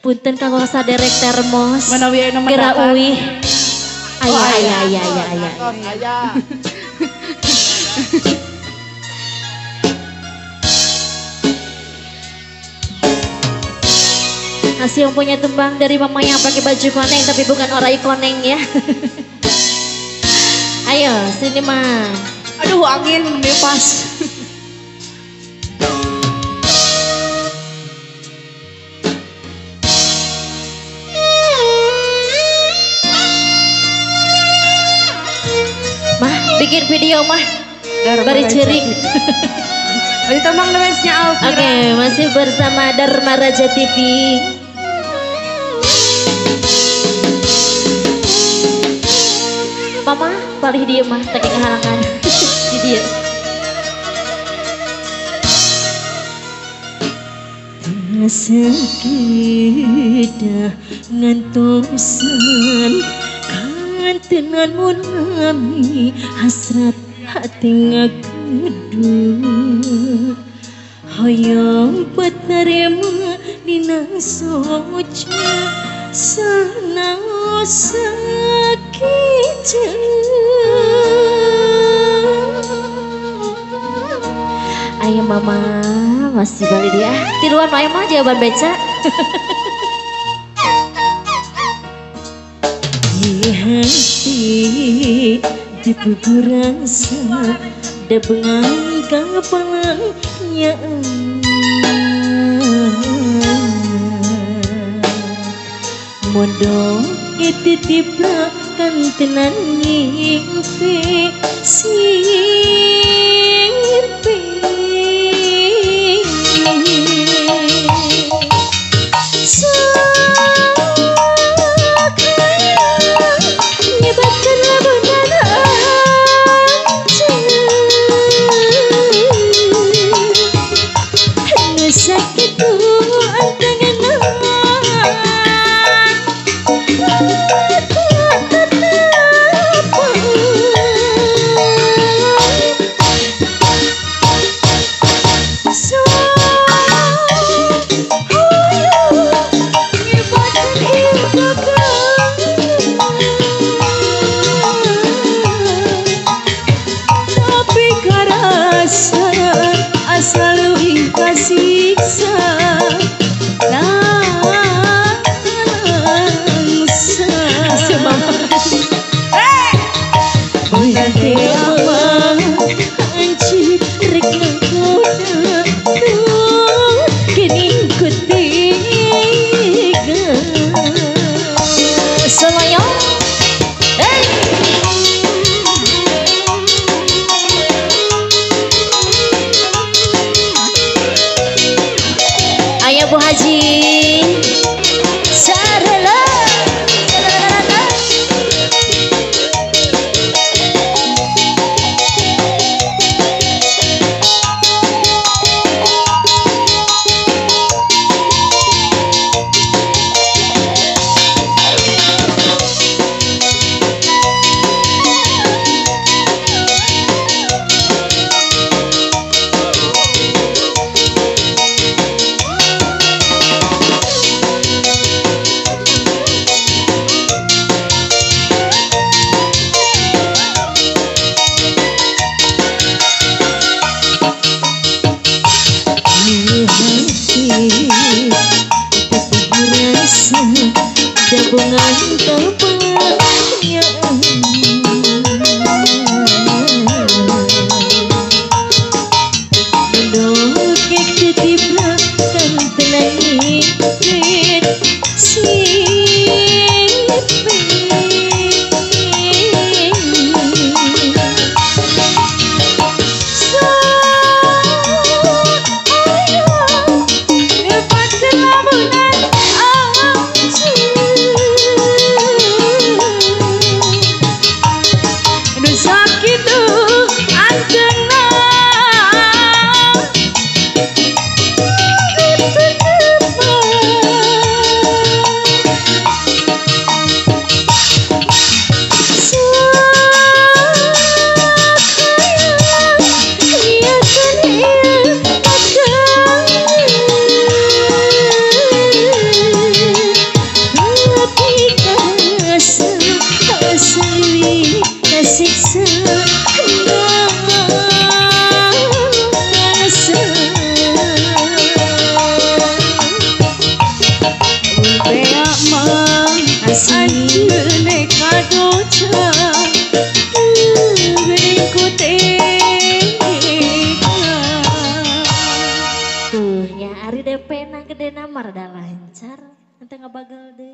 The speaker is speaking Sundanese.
Punten kanggo saderek termos. Menawi anu Kira mendakan. uih. Aya aya aya aya aya. Aya. Masih yang punya tembang dari mama yang pakai baju koneng tapi bukan orai koneng ya. Ayo sini mah. Aduh angin bebas. Mah bikin video mah. Bari ceurik. Bari tembang namanya Alfira. Oke, masih bersama Dharma Raja TV. Mama, palih dia mah, tak kehalangan. Di dia. Sekedah ngantosan kantenan munami hasrat hati ngagedut hoyong patarema dina soca sanaos sakieu. Ayo mama masih balik dia. Tiruan wae mah jawaban beca. Di hati dipukurasa da bengang kapalnya mondok dititipna kantenan ngimpi sirpi. Nyebatkan labunan anjeun sakitu antengan Ente ngabagel deui.